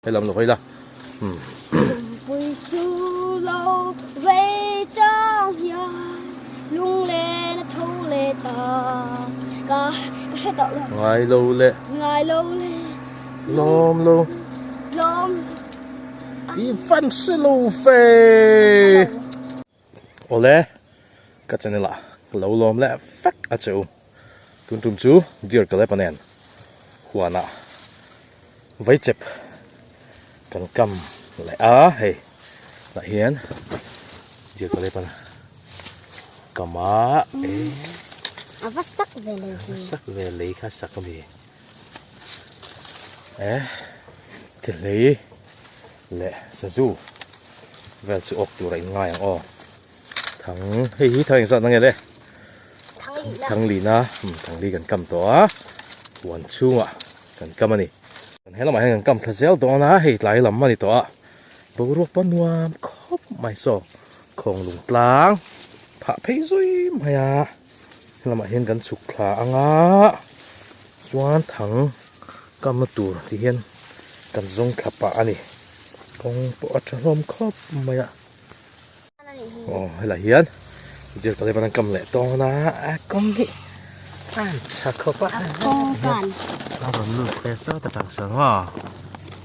Helam lo hawi la. Kumpui su lo vei chang hian lunglen a tho leh ta ka ka hre tawh lo. Ngai lo le. Ngai lo le. Lawm lo. Lawm. I fan hre lo fe. Awle ka channel ah ka lo lawm leh vek a che u. Tun tum chu deer ka lepa nen huanah veichep kan kam leh a hei tah hian deer ka lepa kam a e a va sak ve lei hi sak ve lei kha sak a mi e thihlei leh sazu vel chu awk tur a inngai ang aw thang hei hi thang engzat na nge le thang lina thang li kan kam tawh a huan chhungah kan kam a ni he lamah hian kan kam thla zel dawn a hei tlai lam a ni tawh a boruak pawh nuam khawp mai saw khawng lung tlang phah phei zui mai a he lamah hian kan chhuk thla ang a chuan thang Kamna tur ti hian kan zawng thla pah a ni. Kawng pawh a tha hlawm khawp mai a. Aw helai hian zir ka levan an kam leh dawn a a kawng hi a han tha khawp a. A kawng kan. A rawn lut ve sawt atang sawn maw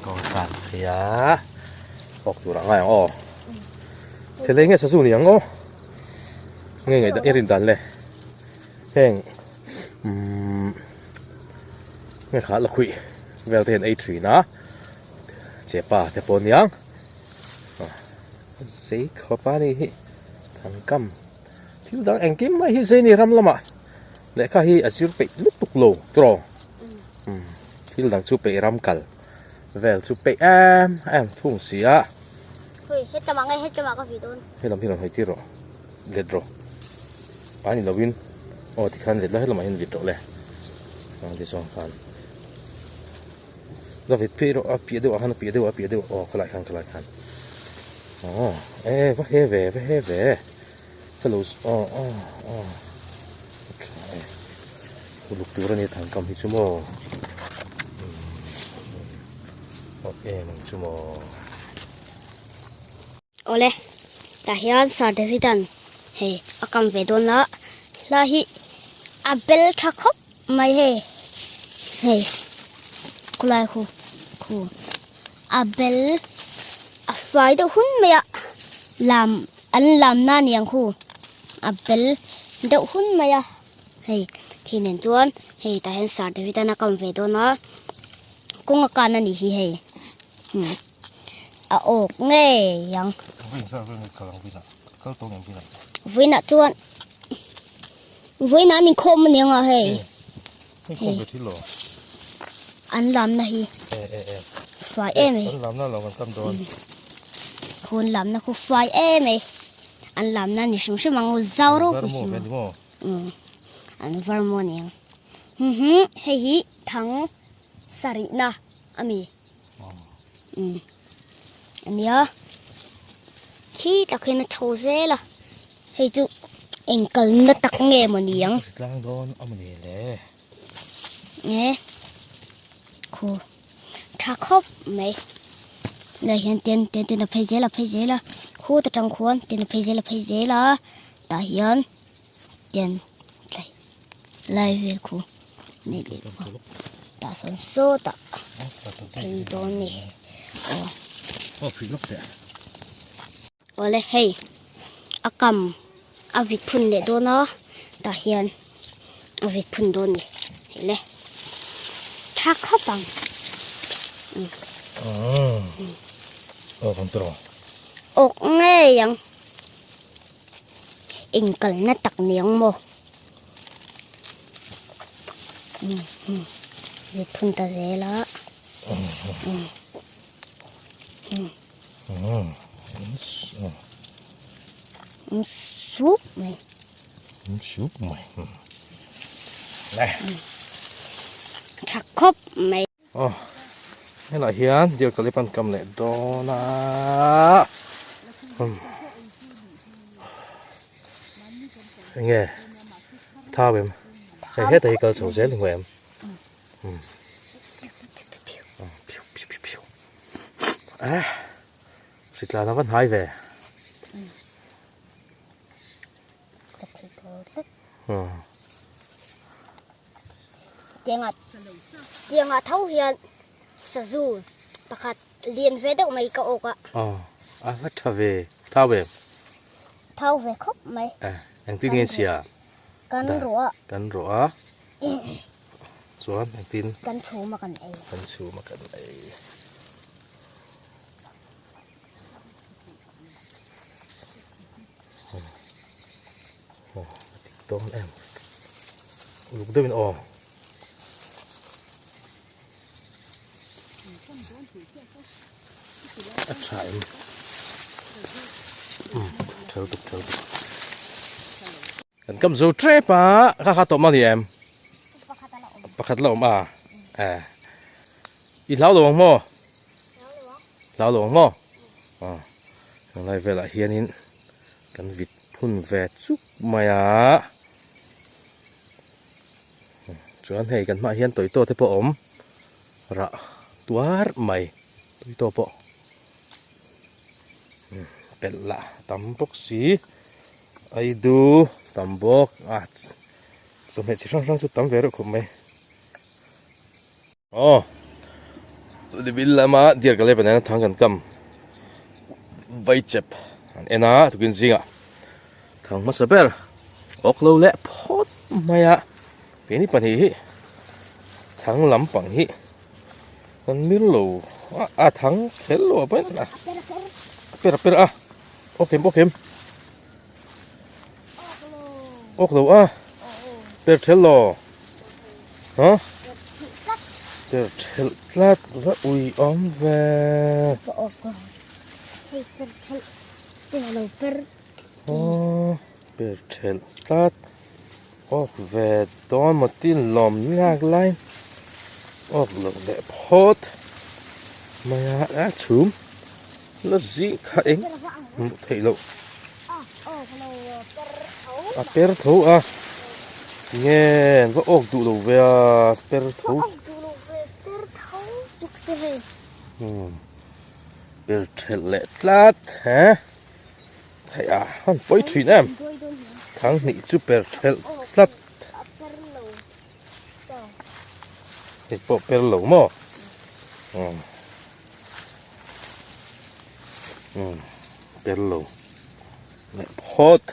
kawng kan phei a awk tur ah ngai ang aw. Thil eng nge sazu ni ang aw. Nge ngaih i rin dan le heng umm. Nge kha la khuih vel te hian ei thin a chepa te pawh aniang zei khawp a ni hi thangkam thil dang engkim mai hi zei ni ram lamah lehkha hi a zir peih lutuk lo tawh thil dang chu peih ram kal vel chu peih em em thung si a helam hi rawn hawi tir rawh let rawh a ni lovin aw tikhan let la helamah hian vit rawh le a ti zawng khan la vit phei rawh a piah deuh ah khan a piah deuh a piah deuh aw khalai khan khalai khan aw e va he ve va he ve hello aw aw aw a tha e uluk tur a ni thangkam hi chu maw ok em ang chu maw. Awle, tah hian Sir David-a'n hei a kam ve dawn a, hla hi a bel tha khawp mai hei, hei khulai khu khu a bel a fai deuh hun mai a, lam an lam na ni ang khu a bel deuh hun mai a, hei khi nen chuan hei tah hian Sir David-a'n a kam ve dawn a, kawng a kan a nih hi hei. A awk ngei ang. Vawiinah chuan vawiinah an inkhawm a ni ang a hei. An lamna hi fai em mai. Khu an lamna khu fai em mai. An lamna a ni hrim hrim ang zau ropui si maw. An var maw a ni ang. Hei hi thang sarihna a mi. Umm ania khi tak hian a chho zel a hei chu eng kalna tak nge maw ni ang tlang dawn a maw ni le nge khu tha khawp mai lai hian ten ten ten a phei zel a phei zel a khu ta tang khuan ten a phei zel a phei zel a tah hian ten tlai lai vel khu nei leh bawk tah sawn sawtah phei dawn a ni aw awle hei a kam a vit phun leh dawn a tah hian a vit phun dawn a ni hei le tha khawp ang awk ngei ang. Engkalna tak ni ang maw? Vit phun ta zel a. Sup mai. Sup mai. Tha khawp mai. Aw helai hian deer kalip an kam leh dawn a enge thau em hei hetah hi kal chho zel ni ngawih em. Eh hritlan a va hnai ve. Ka thei tawh tlat. Tianga tianga tho hian sazu pakhat lian ve deuh mai ka awk a. Aw a va tha ve thau em? Thau ve khawp mai. Eh engtin nge sia? Kan ruah a. Kan ruah a. Chuan engtin? Kan chhum a kan ei. Kan chhum a kan ei. Aw a dik dawn em uluk deuhin aw. A tha em umm tha lutuk tha lutuk kan kam zo tep a kha kha tawh mah ni em pakhat la awm a eh i hlau lo ang maw hlau lo ang maw aw helai velah hianin kan vit phun ve chuk mai a chuan hei kan hmaah hian tawitaw te pawh a awm rah tuar mai tawitaw pawh pelh lah tam bawk si aidu tam bawk a chawhmeh chi hrang hrang chu tam ve reuh khawp mai. Aw Libil lama deer ka lep nen thang kan kam vai chep an en a tukin zingah thang hmasa ber awk lo leh phawt mai a keini pahnih hi thang lampang hi kan mil lo a a thang kher lo a pawn a per a per a awk em awk em awk lo a per ṭhel lo ha per ṭhel tlat va ui awm ve per ṭhel tlat awk ve dawn maw tin lawm lak lai awk loh leh phawt mai a a chhum la zing kha eng hmuh theih loh a per tho a nge an va awk duh lo ve a per tho per thelh leh tlat he theih a han pawi thin em thang hnih chu per thelh tlat hei pawh per lo maw umm umm per lo leh phawt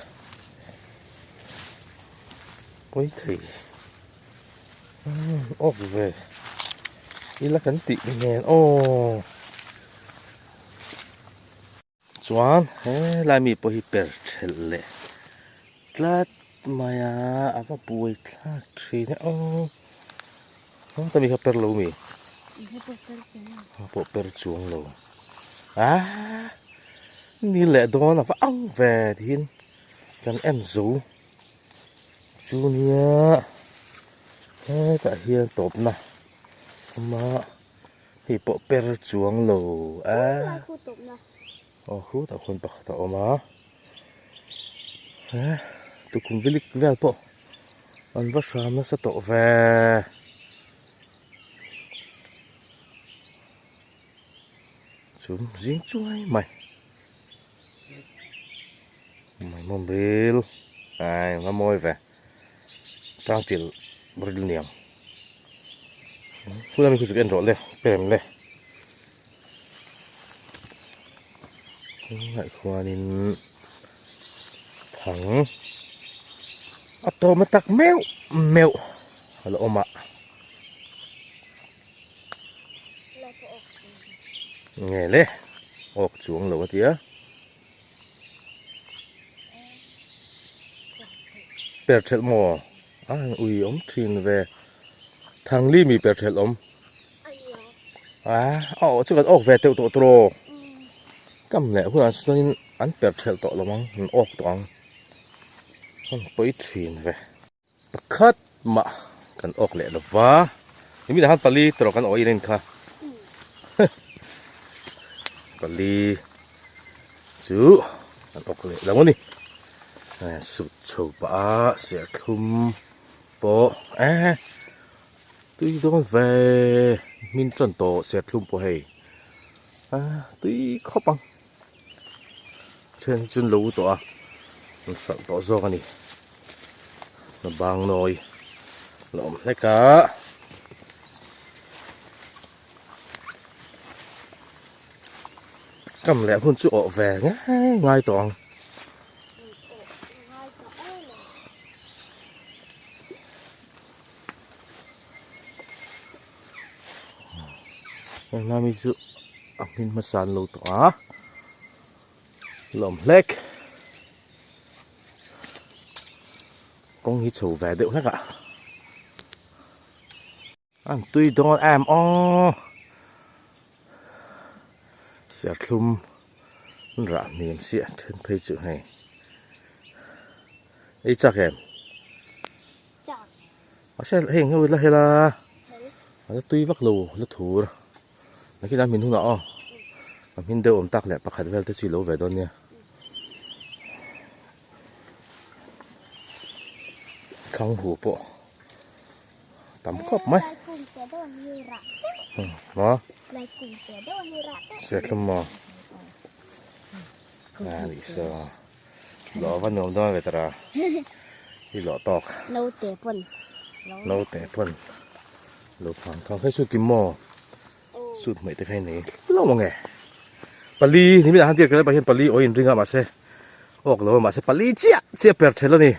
pawi thei umm awk ve ila kan tih nen aw. Chuan helai mi pawh hi per thelh leh tlat mai a a va buai thlak thin e aw heta mi kha per lo mi a pawh per chuang lo ah ni leh dawn a va ang ve tiin kan en zo chu nia hetah hian tawpna awm a. Hei pawh per chuang lo a. Aw khutah khuan pakhat a awm a. He tukhum vilik vel pawh an va hram nasa tawh ve. Chum zing chuai mai. Maimawm ril ai nga mawi ve. Tang til ril niang Khulai mi khu chu ka en rawh le perem le Tunah khuanin thang a tawm a tak meuh meuh a la awm a Nge le awk chuang lo a tia. Per thelh maw? A ui awm thin ve. Thangli mi per thelh awm. A a aw chu kan awk ve teuh tawh tawh. Kam leh hunah chuanin an per thelh tawh lo ang, an awk tawh ang. An pawi thin ve. Pakhat mah kan awk leh lova nimin ah khan pali tawrh kan awih reng kha pali chu kan awk leh lo a ni sut chho pah a serthlum pawh eh tui dawn ve hmin tan tawh serthlum pawh hei. A tui khawp ang. Then hi chu an lo tawh a, an hralh tawh zawk a ni. A bang nawi la awm hlek a. Kam leh hun chu awh ve ngai ngai tawh ang. Heng hlami chu a hmin hmasa an lo tawh a lawm hlek kawng hi chho ve deuh hlek a an tui dawn em aw serthlum rah hniam siah then phei chu hei ei chak em. Mahse heng ho la hela a la tui vak lo la thur nakin a hmin hunah aw a hmin deuh awm tak leh pakhat vel te chu i lo ve dawn nia thlang hu pawh tam khawp mai maw serthlum maw a nih saw. Lawh va nuam dawn ve tara i lawh tawk. Naute pawn. Naute pawn. Lo phang thang kha su kim maw. Sut hmeh te kha i nei hlauh ang e. Pali ni minah han tir kher pah hian pali aw in ring a mahse awk lo a mahse pali chiah chiah per thelh a ni.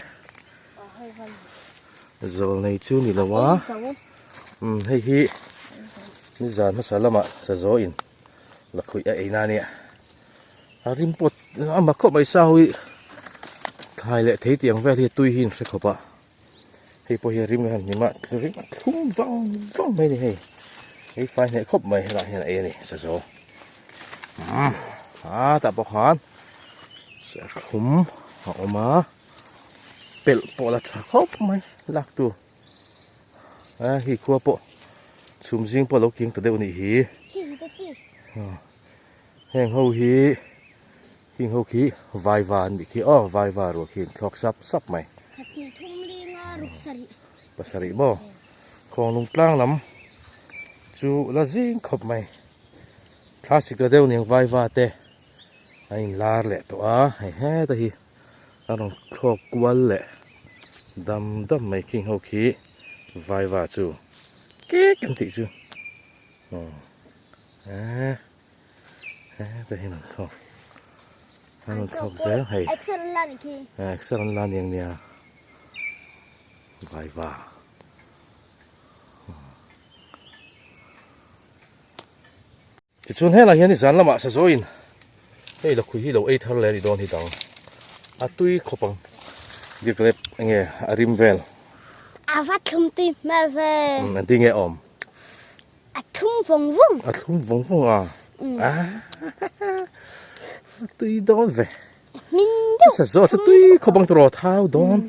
Zawl nei chu ni lo a. Umm hei hi nizan hmasa lamah sazaw in lakhuih a ei na ania. A rim pawt a mak khawp mai sa ho hi thlai leh thei tih ang vel hi a tui hi an hre khawp a hei pawh hi a rim hian hnim a rim a thlum vang vang mai a ni hei hei fai hneh khawp mai helaiah hian a ei a ni sazaw umm a tah pawh khan serthlum a awm a pelh pawh la tha khawp mai lak tur a hei khua pawh chhum zing pawh a lo kiang ta deuh a nih hi. Heng ho hi heng ho khi vaiva an nih khi aw vaiva ruah khi an thlawk sap sap mai. Khatni thum linga ruk sarih. Pasarih maw? Khawnglung tlang lam chu la zing khawp mai. Thla sik la deuh niang vaiva te an in lar leh tawh a hei heta hi a rawn thlawk kual leh dam dam mai khing ho khi vaiva chu kek an tih chu. Eee heta hian an thlawk an rawn thlawk zel hei exer an la nih khi exer an la aniang nia vaiva tichuan helaiah hian nizan lamah sazawiin hei lakhuih hi lo ei thar leh a ni dawn hi dang a tui khawp ang diklep enge a rim vel a va thlum tui hmel ve an ti nge awm. A thlum vawng vawng. A thlum vawng vawng a. A tui dawn ve. Hmin deuh. Sa zawh chu tui khawp ang tawh thau dawn.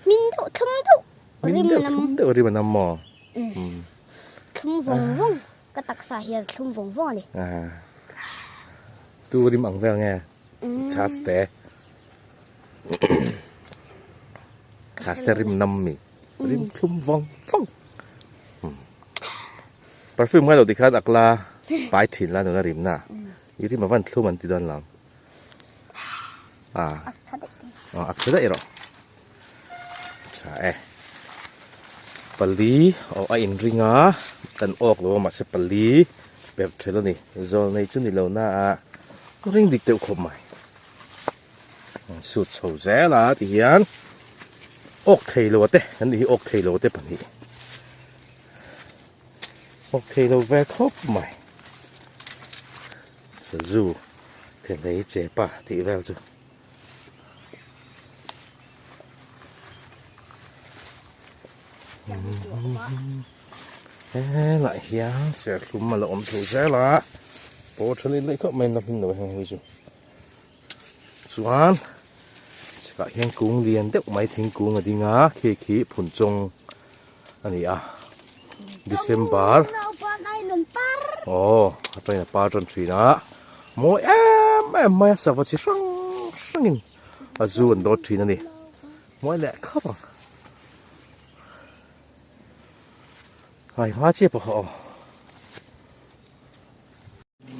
Hmin deuh thlum deuh. Hmin deuh thlum deuh rim a nam maw. Thlum vawng vawng. Ka taksa hian thlum vawng vawng a ni. Tu rim ang vel nge. Chas te. Chas te rim nam mi. Rim thlum vawng vawng. Perfume ngai lo ti khan akla pai thin la nuna rim na. I rim a van thlum an ti dawn lo. A. A tha daih rawh. Tha e. Pali aw a in ring a kan awk lo a mahse pali per thelh a ni. Zawl nei chu ni lo na a ring dik deuh khawp mai. Sut chho zel a ti hian awk thei lo te kan nih hi awk thei lo te pahnih awk thei lo ve khawp mai sazu thenei chepa tih vel chu. Helaiah hian serthlum a la awm chho zel a paw tha leh leh khawp mai a la hmin lo heng hi chu. Chuan chhekah hian kung lian deuh mai thingkung a ding a khi khi phun chawng a ni a December aw a tawngin a par tan thin a mawi em em mai a sava chi hrang hrangin a zu an dawt thin a ni mawi leh khawp ang hai hma chiah pawh a awm.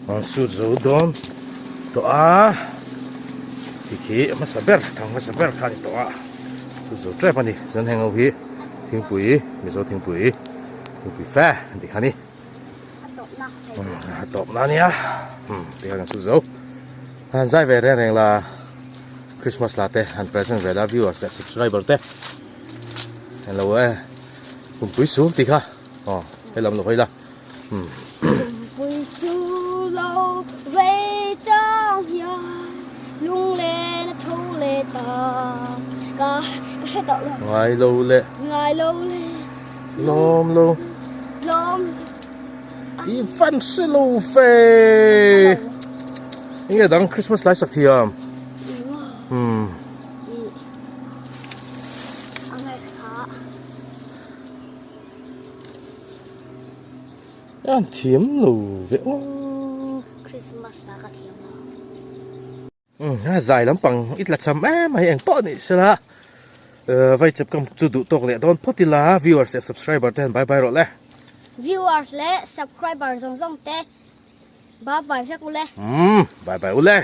An sut zo dawn tawh a, ti khi hmasa ber thang hmasa ber kha a ni tawh a, sut zo tep a ni. Chuan heng ho hi thingpui Mizo thingpui thingpui fe an tih kha a ni. A tawpna a nia ti kha kan sut zo. Han zai ve reng reng la Christmas la te han present ve la viewers leh subscriber te englo e kumpui sul tih kha aw helam lo hawi la. Kumpui su lo vei chang hian lunglen a tho leh ta ka ka hre tawh lo. Ngai lo le. Ngai lo le. Lawm lo. Lawm. I van hre lo ve. Enge dang Christmas lai sak thiam. Hmm. A ngaithla. An thiam lo ve aw. Christmas la ka thiam lo. Um a zai lampang i tla cham em mai eng pawh ni sela eh vai chep kam chu duh tawk leh dawn phawt ila viewers leh subscriber te han bye bye rawh le. Viewers leh subscriber zawng zawng te bye bye vek ule. Um bye bye ule.